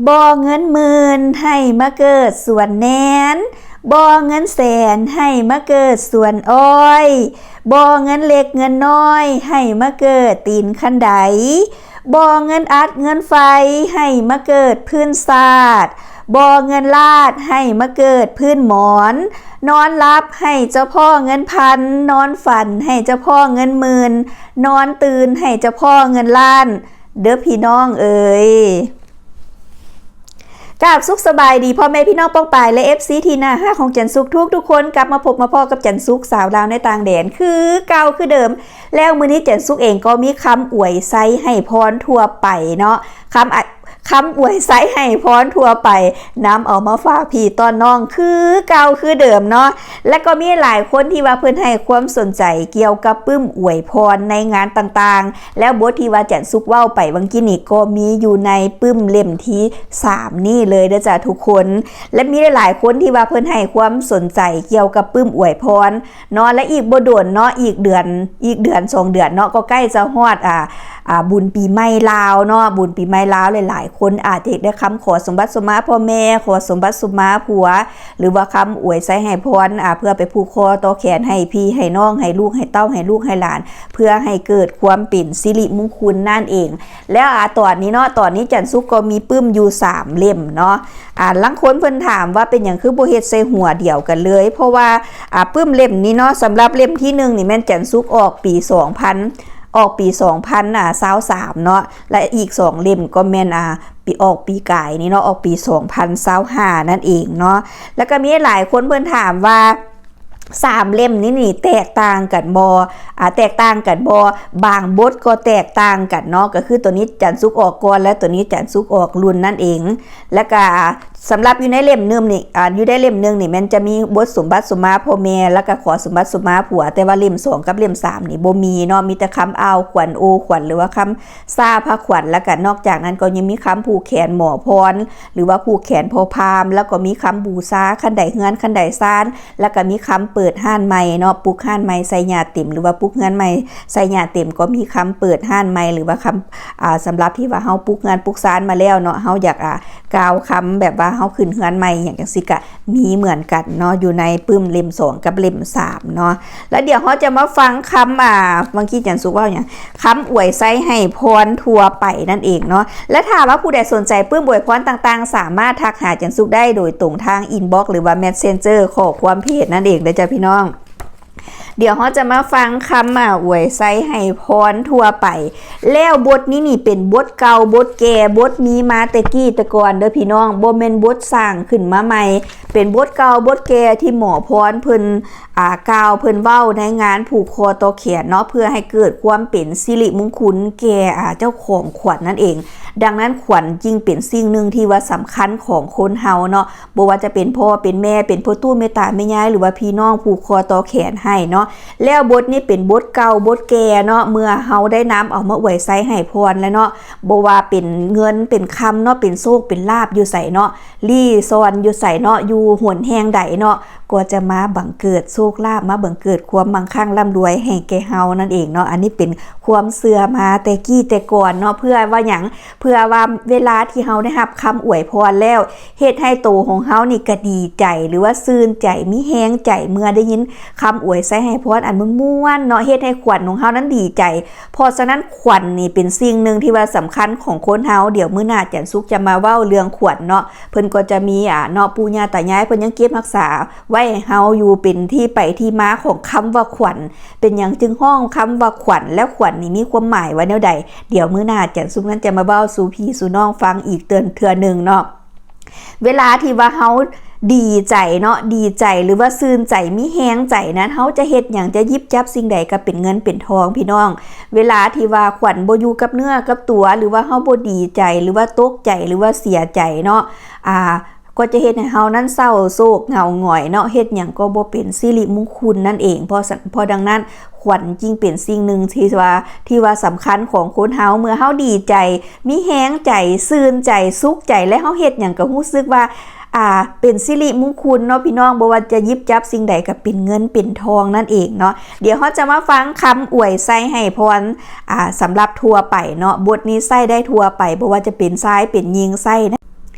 ບໍ່ເງິນໝື່ນໃຫ້ມາເກີດສວນແໜນ, ບໍ່ເງິນແສນໃຫ້ມາເກີດສວນອ້ອຍ, ບໍ່ເງິນເລັກເງິນນ້ອຍໃຫ້ມາເກີດຕີນຄັນໄດ, ບໍ່ເງິນອັດເງິນໄຟໃຫ້ມາເກີດພື້ນຊາດ, ບໍ່ເງິນລາດໃຫ້ມາເກີດພື້ນໝອນ, ນອນຫຼັບໃຫ້ເຈົ້າພໍ້ເງິນພັນ, ນອນຝັນໃຫ້ເຈົ້າພໍ້ເງິນໝື່ນ, ນອນຕື່ນໃຫ້ເຈົ້າພໍ້ເງິນລ້ານ ເດີພີ່ນ້ອງເອີຍ. ກາບສຸກສະບາຍດີພໍ່ແມ່ພີ່ນ້ອງປ້ອງປາຍ ແລະ ເອັຟຊີ ທີ່ໜ້າຮັກຂອງຈັນສຸກທຸກໆຄົນ, ກັບມາພົບມາພໍ້ກັບຈັນສຸກສາວລາວໃນຕ່າງແດນຄືເກົ່າຄືເດີມ. ແລ້ວມື້ນີ້ຈັນສຸກເອງກໍມີຄຳອວຍໄຊໃຫ້ພອນທົ່ວໄປເນາະ, ຄຳ ຄຳອວຍໄຊໃຫ້ພອນທົ່ວໄປ ນຳເອົາມາຝາກພີ່ຕ້ອນນ້ອງຄືເກົ່າຄືເດີມເນາະ. ແລະກໍມີຫຼາຍຄົນທີ່ວ່າເພິ່ນໃຫ້ຄວາມສົນໃຈກ່ຽວກັບປຶ້ມອວຍພອນໃນງານຕ່າງໆ, ແລ້ວບົດທີ່ວ່າຈັນສຸກເວົ້າໄປຫວ່າງກີ້ນີ້ ກໍມີຢູ່ໃນປຶ້ມເຫຼັ້ມທີສາມນີ້ເລີຍເດີຈ້າທຸກຄົນ. ແລະມີຫຼາຍໆຄົນທີ່ວ່າເພິ່ນໃຫ້ຄວາມສົນໃຈກ່ຽວກັບປຶ້ມອວຍພອນ ເນາະ ແລະ ອີກບໍ່ດົນເນາະ ອີກເດືອນ ອີກເດືອນສອງເດືອນເນາະ ກໍໃກ້ຈະຮອດ ອ່າ ອ່າ ບຸນປີໃໝ່ລາວເນາະ ບຸນປີໃໝ່ລາວ ຫຼາຍໆຄົນອາດຈະຢາກໄດ້ຄຳຂໍສົມບັດສົມມາພໍ່ແມ່ ຂໍສົມບັດສົມມາຜົວ ຫຼືວ່າຄຳອວຍໄຊໃຫ້ພອນ ອ່າ ເພື່ອໄປຜູກຄໍຕໍ່ແຂນໃຫ້ພີ່ໃຫ້ນ້ອງ ໃຫ້ລູກໃຫ້ເຕົ້າ ໃຫ້ລູກໃຫ້ຫຼານ ເພື່ອໃຫ້ເກີດຄວາມເປັນສິລິມຸງຄຸນນັ້ນເອງ. ແລ້ວ ອາ ຕອນນີ້ເນາະ ຕອນນີ້ຈັນສຸກກໍມີປຶ້ມຢູ່ສາມເຫຼັ້ມເນາະ. ອາ ລາງຄົນເພິ່ນຖາມວ່າເປັນຫຍັງຄືບໍ່ເຮັດໃສ່ຫົວດຽວກັນເລີຍ ເພາະວ່າ ອາ ປຶ້ມເຫຼັ້ມນີ້ເນາະ ສຳລັບເຫຼັ້ມທີໜຶ່ງນີ້ແມ່ນຈັນສຸກອອກປີສອງພັນ ອອກປີສອງພັນຊາວສາມເນາະ ແລະ ອີກສອງເຫຼັ້ມກໍແມ່ນ ອາ ປີ ອອກປີກາຍນີ້ເນາະ ອອກປີສອງພັນຊາວຫ້ານັ້ນເອງເນາະ. ແລ້ວກໍມີຫຼາຍຄົນເພິ່ນຖາມວ່າ ສາມເຫຼັ້ມນີ້ນີ້ແຕກຕ່າງກັນບໍ່? ອາ ແຕກຕ່າງກັນບໍ່? ບາງບົດກໍແຕກຕ່າງກັນເນາະ ກໍຄືໂຕນີ້ຈັນສຸກອອກກ່ອນ ແລະ ໂຕນີ້ຈັນສຸກອອກລຸນນັ້ນເອງ. ແລ້ວກະສຳລັບຢູ່ໃນເຫຼັ້ມໜຶ່ງນີ້ ອາ ຢູ່ໃນເຫຼັ້ມໜຶ່ງນີ້ແມ່ນຈະມີບົດສົມບັດສົມມາພໍ່ແມ່ ແລ້ວກະຂໍສົມບັດສົມມາຜົວ ແຕ່ວ່າເຫຼັ້ມສອງກັບເຫຼັ້ມສາມນີ້ບໍ່ມີເນາະ ມີແຕ່ຄຳອ້າວຂວັນໂອຂວັນ ຫຼືວ່າຄຳ ຊາພະຂວັນ ແລ້ວກະນອກຈາກນັ້ນກໍຍັງມີຄຳຜູກແຂນໝໍພອນ ຫຼືວ່າຜູກແຂນພໍ່ພາມ ແລ້ວກໍມີຄຳບູຊາ ຄັນໃດເຮືອນ ຄັນໃດຊານ ແລ້ວກະມີຄຳເປີດຮ້ານໃໝ່ເນາະ ປຸກຮ້ານໃໝ່ໃສ່ຫຍ້າເຕັມ ຫຼືວ່າປຸກເຮືອນໃໝ່ໃສ່ຫຍ້າເຕັມ ກໍມີຄຳເປີດຮ້ານໃໝ່ ຫຼືວ່າຄຳ ອາ ສຳລັບທີ່ວ່າເຮົາປຸກເຮືອນປຸກຊານມາແລ້ວເນາະ ເຮົາຢາກ ອາ ກ່າວຄຳແບບວ່າເຮົາຂຶ້ນເຮືອນໃໝ່ຫຍັງຈັ່ງຊີ້ກະ ມີເໝືອນກັນເນາະ ຢູ່ໃນປຶ້ມເຫຼັ້ມສອງກັບເຫຼັ້ມສາມເນາະ. ແລ້ວດຽວເຮົາຈະມາຟັງຄຳ ອາ ເມື່ອກີ້ຈັນສຸກເວົ້າຫຍັງ ຄຳອວຍໄຊໃຫ້ພອນທົ່ວໄປນັ້ນເອງເນາະ. ແລະ ຖ້າວ່າຜູ້ໃດສົນໃຈປຶ້ມອວຍພອນຕ່າງໆ ສາມາດທັກຫາຈັນສຸກໄດ້ໂດຍຕົງທາງອິນບັອກ ຫຼືວ່າແມັດເຊັນເຈີ ຂໍ້ຄວາມເພຈນັ້ນເອງເດີຈ້າພີ່ນ້ອງ. ດຽວເຮົາຈະມາຟັງຄຳ ອາ ອວຍໄຊໃຫ້ພອນທົ່ວໄປ. ແລ້ວບົດນີ້ນີ້ເປັນບົດເກົ່າ ບົດແກ່ ບົດມີມາແຕ່ກີ້ແຕ່ກ່ອນເດີພີ່ນ້ອງ ບໍ່ແມ່ນບົດສ້າງຂຶ້ນມາໃໝ່ ເປັນບົດເກົ່າບົດແກ່ທີ່ໝໍພອນເພິ່ນ ອາ ກ່າວ ເພິ່ນເວົ້າໃນງານຜູກຄໍຕໍ່ແຂນເນາະ ເພື່ອໃຫ້ເກີດຄວາມເປັນສິລິມຸງຄຸນແກ່ ອາ ເຈົ້າຂອງຂວັນນັ້ນເອງ. ດັ່ງນັ້ນຂວັນຈຶ່ງເປັນສິ່ງໜຶ່ງທີ່ວ່າສຳຄັນຂອງຄົນເຮົາເນາະ ບໍ່ວ່າຈະເປັນພໍ່ເປັນແມ່ ເປັນພໍ່ຕູ້ແມ່ຕາແມ່ຍາຍ ຫຼືວ່າພີ່ນ້ອງຜູກຄໍຕໍ່ແຂນໃຫ້ເນາະ. ແລ້ວບົດນີ້ເປັນບົດເກົ່າບົດແກ່ເນາະ ເມື່ອເຮົາໄດ້ນຳເອົາມາອວຍໄຊໃຫ້ພອນແລ້ວເນາະ ບໍ່ວ່າເປັນເງິນເປັນຄຳເນາະ ເປັນໂຊກເປັນລາບຢູ່ໃສເນາະ ລີ້ຊ່ອນຢູ່ໃສເນາະ ຢູ່ຫົນແຫ່ງໃດເນາະ ກໍຈະມາບັງເກີດໂຊກລາບ ມາບັງເກີດຄວາມມັ່ງຄັ່ງລ່ຳລວຍໃຫ້ແກ່ເຮົານັ້ນເອງເນາະ. ອັນນີ້ເປັນຄວາມເຊື່ອມາແຕ່ກີ້ແຕ່ກ່ອນເນາະ ເພື່ອວ່າຫຍັງ? ເພື່ອວ່າເວລາທີ່ເຮົາໄດ້ຮັບຄຳອວຍພອນແລ້ວ ເຮັດໃຫ້ໂຕຂອງເຮົານີ້ກະດີໃຈ ຫຼືວ່າຊື່ນໃຈ ມີແຮງໃຈ ເມື່ອໄດ້ຍິນຄຳອວຍໄຊໃຫ້ພອນອັນມ່ວນໆເນາະ ເຮັດໃຫ້ຂວັນຂອງເຮົານັ້ນດີໃຈ. ເພາະສະນັ້ນຂວັນນີ້ເປັນສິ່ງໜຶ່ງທີ່ວ່າສຳຄັນຂອງຄົນເຮົາ. ດຽວມື້ໜ້າຈັນສຸກຈະມາເວົ້າເລື່ອງຂວັນເນາະ ເພິ່ນກໍຈະມີ ອາ ເນາະ ປູ່ຍ່າຕາຍາຍເພິ່ນຍັງເກັບຮັກສາໄວ້ໃຫ້ເຮົາຢູ່ ເປັນທີ່ໄປທີ່ມາຂອງຄຳວ່າຂວັນ ເປັນຫຍັງຈຶ່ງຮ້ອງຄຳວ່າຂວັນ ແລ້ວຂວັນນີ້ມີຄວາມໝາຍວ່າແນວໃດ? ດຽວມື້ໜ້າຈັນສຸກນັ້ນຈະມາເວົ້າສູ່ພີ່ສູ່ນ້ອງຟັງອີກເທື່ອ ເທື່ອໜຶ່ງເນາະ. ເວລາທີ່ວ່າເຮົາດີໃຈເນາະ ດີໃຈ ຫຼືວ່າຊື່ນໃຈ ມີແຮງໃຈນັ້ນ ເຮົາຈະເຮັດຫຍັງ ຈະຫຍິບຈັບສິ່ງໃດກໍເປັນເງິນເປັນທອງພີ່ນ້ອງ. ເວລາທີ່ວ່າຂວັນບໍ່ຢູ່ກັບເນື້ອກັບຕົວ ຫຼືວ່າເຮົາບໍ່ດີໃຈ ຫຼືວ່າຕົກໃຈ ຫຼືວ່າເສຍໃຈເນາະ ອາ ກໍຈະເຮັດໃຫ້ເຮົານັ້ນເສົ້າໂສກເຫງົາຫງອຍເນາະ ເຮັດຫຍັງກໍບໍ່ເປັນສິລິມຸງຄຸນນັ້ນເອງ. ເພາະສະ ເພາະດັ່ງນັ້ນ ຂວັນຈຶ່ງເປັນສິ່ງໜຶ່ງທີ່ວ່າ ທີ່ວ່າສຳຄັນຂອງຄົນເຮົາ. ເມື່ອເຮົາດີໃຈ ມີແຮງໃຈ ຊື່ນໃຈ ສຸກໃຈ ແລະ ເຮົາເຮັດຫຍັງກໍຮູ້ສຶກວ່າ ອ່າ ເປັນສິລິມຸງຄຸນເນາະພີ່ນ້ອງ. ບໍ່ວ່າຈະຫຍິບຈັບສິ່ງໃດກໍເປັນເງິນເປັນທອງນັ້ນເອງເນາະ. ດຽວເຮົາຈະມາຟັງຄຳອວຍໄຊໃຫ້ພອນ ອ່າ ສຳລັບທົ່ວໄປເນາະ. ບົດນີ້ໃຊ້ໄດ້ທົ່ວໄປ ບໍ່ວ່າຈະເປັນຊາຍເປັນຍິງໃຊ້ນະ.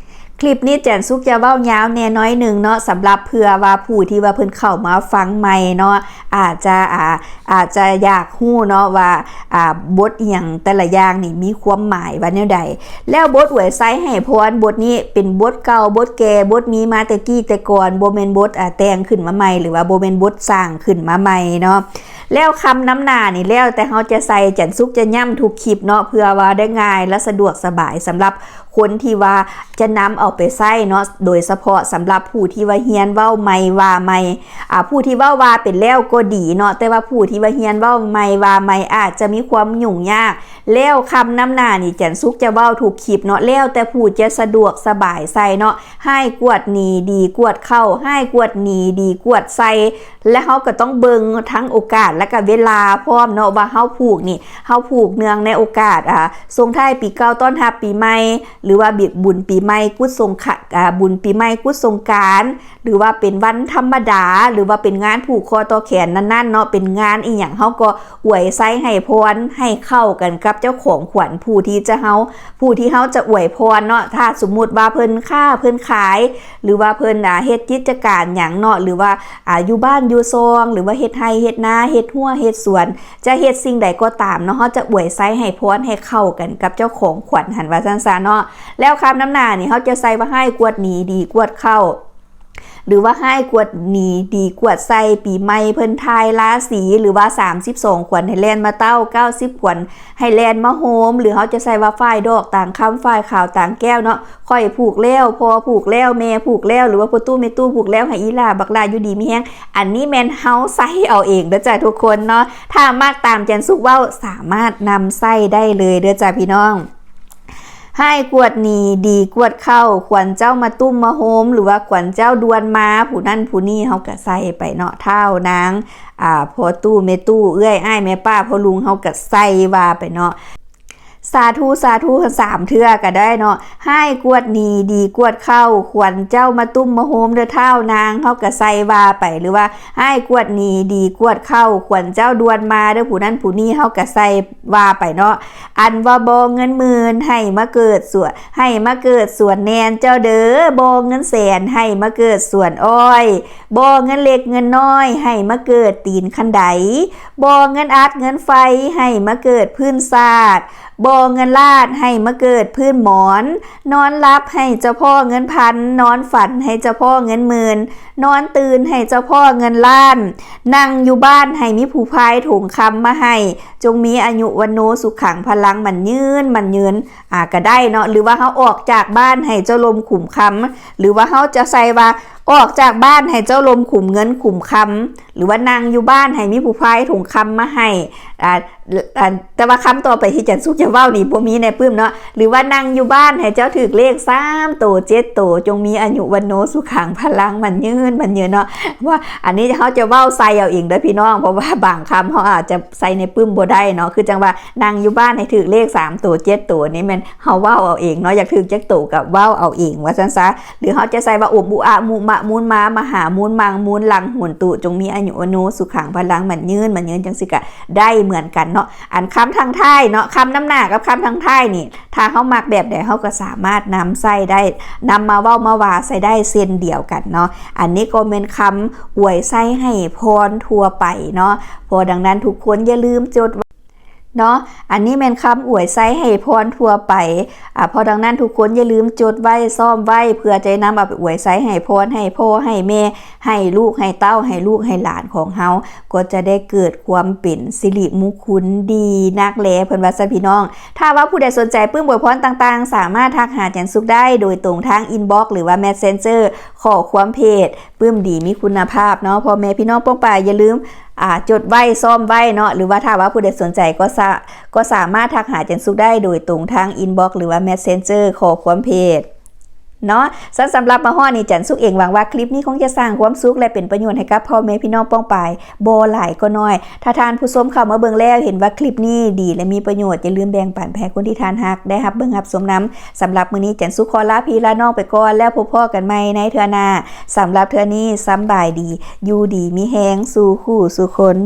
ຄລິບນີ້ຈັນສຸກຈະເວົ້າຍາວແດ່ໜ້ອຍໜຶ່ງເນາະ ສຳລັບເພື່ອວ່າຜູ້ທີ່ວ່າເພິ່ນເຂົ້າມາຟັງໃໝ່ເນາະ ອາດຈະ ອາ ອາດຈະຢາກຮູ້ເນາະວ່າ ອາ ບົດອີ່ຫຍັງແຕ່ລະຢ່າງນີ້ມີຄວາມໝາຍວ່າແນວໃດ. ແລ້ວບົດອວຍໄຊໃຫ້ພອນບົດນີ້ເປັນບົດເກົ່າ ບົດແກ່ ບົດມີມາແຕ່ກີ້ແຕ່ກ່ອນ ບໍ່ແມ່ນບົດ ອາ ແຕ່ງຂຶ້ນມາໃໝ່ ຫຼືວ່າບໍ່ແມ່ນບົດສ້າງຂຶ້ນມາໃໝ່ເນາະ. ແລ້ວຄຳນຳໜ້ານີ້ແລ້ວແຕ່ເຮົາຈະໃສ່ ຈັນສຸກຈະຢ້ຳທຸກຄລິບເນາະ ເພື່ອວ່າໄດ້ງ່າຍ ແລະ ສະດວກສະບາຍສຳລັບ ຄົນທີ່ວ່າຈະນຳເອົາໄປໃຊ້ເນາະ ໂດຍສະເພາະສຳລັບຜູ້ທີ່ວ່າຮຽນເວົ້າໃໝ່ວ່າໃໝ່ ອາ ຜູ້ທີ່ເວົ້າວ່າເປັນແລ້ວກໍດີເນາະ ແຕ່ວ່າຜູ້ທີ່ວ່າຮຽນເວົ້າໃໝ່ວ່າໃໝ່ອາດຈະມີຄວາມຫຍຸ້ງຍາກ. ແລ້ວຄຳນຳໜ້ານີ້ຈັນສຸກຈະເວົ້າທຸກຄລິບເນາະ ແລ້ວແຕ່ຜູ້ຈະສະດວກສະບາຍໃສ່ເນາະ ຮ້າຍກວດໜີ ດີກວດເຂົ້າ ຮ້າຍກວດໜີ ດີກວດໃສ່ ແລະ ເຮົາກໍຕ້ອງເບິ່ງທັງໂອກາດ ແລະ ກະເວລາພ້ອມເນາະ ວ່າເຮົາຜູກນີ້ ເຮົາຜູກເນື່ອງໃນໂອກາດ ອາ ສົ່ງທ້າຍປີເກົ່າຕ້ອນຮັບປີໃໝ່ ຫຼືວ່າບິ ບຸນປີໃໝ່ກຸດສົງຄະ ອາ ບຸນປີໃໝ່ກຸດສົງການ ຫຼືວ່າເປັນວັນທຳມະດາ ຫຼືວ່າເປັນງານຜູກຄໍຕໍ່ແຂນນັ້ນໆເນາະ ເປັນງານອີ່ຫຍັງ ເຮົາກໍອວຍໄຊໃຫ້ພອນໃຫ້ເຂົ້າກັນກັບເຈົ້າຂອງຂວັນຜູ້ທີ່ຈະເຮົາ ຜູ້ທີ່ເຮົາຈະອວຍພອນເນາະ. ຖ້າສົມມຸດວ່າເພິ່ນຄ້າເພິ່ນຂາຍ ຫຼືວ່າເພິ່ນ ອາ ເຮັດກິດຈະການຫຍັງເນາະ ຫຼືວ່າ ອາ ຢູ່ບ້ານຢູ່ຊ່ອງ ຫຼືວ່າເຮັດໄຮ່ເຮັດນາ ເຮັດຮົ້ວເຮັດສວນ ຈະເຮັດສິ່ງໃດກໍຕາມເນາະ ເຮົາຈະອວຍໄຊໃຫ້ພອນໃຫ້ເຂົ້າກັນກັບເຈົ້າຂອງຂວັນຫັ້ນ ວ່າຊັ້ນຊະເນາະ. ແລ້ວຄຳນຳໜ້ານີ້ເຮົາຈະໃສ່ວ່າ ຮ້າຍກວດໜີ ດີກວດເຂົ້າ ຫຼືວ່າ ຮ້າຍກວດໜີ ດີກວດໃສ່ ປີໃໝ່ເພິ່ນຖ່າຍລາສີ ຫຼືວ່າ ສາມສິບສອງຂວັນໃຫ້ແລ່ນມາເຕົ້າ ເກົ້າສິບຂວັນໃຫ້ແລ່ນມາໂຮມ ຫຼືເຮົາຈະໃສ່ວ່າ ຝ້າຍດອກຕາງຄຳ ຝ້າຍຂາວຕາງແກ້ວເນາະ ຂ້ອຍຜູກແລ້ວ ພໍ່ຜູກແລ້ວ ແມ່ຜູກແລ້ວ ຫຼືວ່າພໍ່ຕູ້ແມ່ຕູ້ຜູກແລ້ວ ໃຫ້ອີ່ຫຼ້າບັກຫຼ້າຢູ່ດີມີແຮງ. ອັນນີ້ແມ່ນເຮົາໃສ່ເອົາເອງເດີຈ້າທຸກຄົນເນາະ. ຖ້າມັກຕາມຈັນສຸກເວົ້າ ສາມາດນຳໃຊ້ໄດ້ເລີຍເດີຈ້າພີ່ນ້ອງ. ຮ້າຍກວດໜີ ດີກວດເຂົ້າ ຂວັນເຈົ້າມາຕຸ້ມມາໂຮມ ຫຼືວ່າຂວັນເຈົ້າດ່ວນມາ ຜູ້ນັ້ນຜູ້ນີ້ເຮົາກະໃສ່ໄປເນາະ ທ້າວນາງ ອາ ພໍ່ຕູ້ແມ່ຕູ້ ເອື້ອຍອ້າຍແມ່ປ້າພໍ່ລຸງ ເຮົາກະໃສ່ວ່າໄປເນາະ. ສາທຸ ສາທຸ ສາມເທື່ອກະໄດ້ເນາະ. ຮ້າຍກວດໜີ ດີກວດເຂົ້າ ຂວັນເຈົ້າມາຕຸ້ມມາໂຮມເດີທ້າວນາງ ເຮົາກະໃສ່ວ່າໄປ ຫຼືວ່າ ຮ້າຍກວດໜີ ດີກວດເຂົ້າ ຂວັນເຈົ້າດ່ວນມາເດີຜູ້ນັ້ນຜູ້ນີ້ ເຮົາກະໃສ່ວ່າໄປເນາະ. ອັນວ່າບໍ່ເງິນໝື່ນ ໃຫ້ມາເກີດສວນ ໃຫ້ມາເກີດສວນແໜ່ນເຈົ້າເດີ ບໍ່ເງິນແສນ ໃຫ້ມາເກີດສວນອ້ອຍ ບໍ່ເງິນເລັກເງິນນ້ອຍ ໃຫ້ມາເກີດຕີນຄັນໄດ ບໍ່ເງິນອັດເງິນໄຟ ໃຫ້ມາເກີດພື້ນຊາດ ບໍ່ເງິນລ້ານ ໃຫ້ມາເກີດພື້ນໝອນ ນອນຫຼັບໃຫ້ເຈົ້າພໍ້ເງິນພັນ ນອນຝັນໃຫ້ເຈົ້າພໍ້ເງິນໝື່ນ ນອນຕື່ນໃຫ້ເຈົ້າພໍ້ເງິນລ້ານ ນັ່ງຢູ່ບ້ານໃຫ້ມີຜູ້ພາຍຖົງຄຳມາໃຫ້ ຈົ່ງມີອາຍຸວັນໂນສຸຂັງພະລັງໝັ້ນຍືນ ໝັ້ນຍືນ ອາ ກະໄດ້ເນາະ ຫຼືວ່າເຮົາອອກຈາກບ້ານໃຫ້ເຈົ້າລົມຂຸມຄຳ ຫຼືວ່າເຮົາຈະໃສ່ວ່າ ອອກຈາກບ້ານໃຫ້ເຈົ້າລົມຂຸມເງິນຂຸມຄຳ ຫຼືວ່ານັ່ງຢູ່ບ້ານໃຫ້ມີຜູ້ພາຍຖົງຄຳມາໃຫ້ ອາ ອາ ແຕ່ວ່າຄຳຕໍ່ໄປທີ່ຈັນສຸກຈະເວົ້ານີ້ບໍ່ມີໃນປຶ້ມເນາະ ຫຼືວ່ານັ່ງຢູ່ບ້ານໃຫ້ເຈົ້າຖືກເລກສາມໂຕເຈັດໂຕ ຈົ່ງມີອາຍຸວັນໂນສຸຂັງພະລັງໝັ້ນຍືນ ໝັ້ນຍືນເນາະ. ວ່າອັນນີ້ເຮົາຈະເວົ້າໃສ່ເອົາເອງເດີພີ່ນ້ອງ ເພາະວ່າບາງຄຳເຮົາອາດຈະໃສ່ໃນປຶ້ມບໍ່ໄດ້ເນາະ ຄືຈັ່ງວ່ານັ່ງຢູ່ບ້ານໃຫ້ຖືກເລກສາມໂຕເຈັດໂຕນີ້ແມ່ນ ເຮົາເວົ້າເອົາເອງເນາະ ຢາກຖືກຈັກໂຕກະເວົ້າເອົາເອງວ່າຊັ້ນຊະ ຫຼືເຮົາຈະໃສ່ວ່າ ໂອມອຸອະມຸມະມູນມາ ມະຫາມູນມັງມູນລັງໂຫນຕຸ ຈົ່ງມີອາຍຸວັນໂນສຸຂັງພະລັງໝັ້ນຍືນ ໝັ້ນຍືນ ຈັ່ງຊີ້ກະໄດ້ເໝືອນກັນເນາະ. ອັນຄຳທັງທ້າຍເນາະ ຄຳນຳໜ້າກັບຄຳທັງທ້າຍນີ້ ຖ້າເຮົາມັກແບບໃດເຮົາກະສາມາດນຳໃຊ້ໄດ້ ນຳມາເວົ້າມາວ່າໃສ່ໄດ້ເຊັ່ນດຽວກັນເນາະ. ອັນນີ້ກໍແມ່ນຄຳອວຍໄຊໃຫ້ພອນທົ່ວໄປເນາະ ເພາະດັ່ງນັ້ນທຸກຄົນຢ່າລືມຈົດ ເນາະ ອັນນີ້ແມ່ນຄຳອວຍໄຊໃຫ້ພອນທົ່ວໄປ ອາ ເພາະດັ່ງນັ້ນທຸກຄົນຢ່າລືມຈົດໄວ້ ຊ້ອມໄວ້ ເພື່ອຈະນຳເອົາໄປອວຍໄຊໃຫ້ພອນ ໃຫ້ພໍ່ ໃຫ້ແມ່ ໃຫ້ລູກ ໃຫ້ເຕົ້າ ໃຫ້ລູກ ໃຫ້ຫຼານຂອງເຮົາ ກໍຈະໄດ້ເກີດຄວາມເປັນສິລິມຸງຄຸນດີນັກແລ ເພິ່ນວ່າຊັ້ນພີ່ນ້ອງ. ຖ້າວ່າຜູ້ໃດສົນໃຈປຶ້ມອວຍພອນຕ່າງໆ ສາມາດທັກຫາຈັນສຸກໄດ້ໂດຍຕົງທາງອິນບັອກ ຫຼືວ່າແມັດເຊັນເຈີ ຂໍ້ຄວາມເພຈ ປຶ້ມດີມີຄຸນນະພາບເນາະ. ພໍ່ແມ່ພີ່ນ້ອງປ້ອງປາຍ ຢ່າລືມ ອາ ຈົດໄວ້ ຊ້ອມໄວ້ເນາະ ຫຼືວ່າຖ້າວ່າຜູ້ໃດສົນໃຈກໍສາ ກໍສາມາດທັກຫາຈັນສຸກໄດ້ໂດຍຕົງທາງອິນບັອກ ຫຼືວ່າແມັດເຊັນເຈີ ຂໍ້ຄວາມເພຈເນາະ. ຊັ້ນສຳລັບມາຮອດນີ້ ຈັນສຸກເອງຫວັງວ່າຄລິບນີ້ຄົງຈະສ້າງຄວາມສຸກ ແລະ ເປັນປະໂຫຍດໃຫ້ກັບພໍ່ແມ່ພີ່ນ້ອງປ້ອງປາຍ ບໍ່ຫຼາຍກໍໜ້ອຍ. ຖ້າທ່ານຜູ້ຊົມເຂົ້າມາເບິ່ງແລ້ວເຫັນວ່າຄລິບນີ້ດີ ແລະ ມີປະໂຫຍດ ຢ່າລືມແບ່ງປັນໄປໃຫ້ຄົນທີ່ທ່ານຮັກໄດ້ຮັບເບິ່ງຮັບຊົມນຳ. ສຳລັບມື້ນີ້ ຈັນສຸກຂໍລາພີ່ລານ້ອງໄປກ່ອນ ແລ້ວພົບພໍ້ກັນໃໝ່ໃນເທື່ອໜ້າ. ສຳລັບເທື່ອນີ້ ສຳບາຍດີ ຢູ່ດີມີແຮງ ສູ່ຄູ່ສູ່ຄົນ.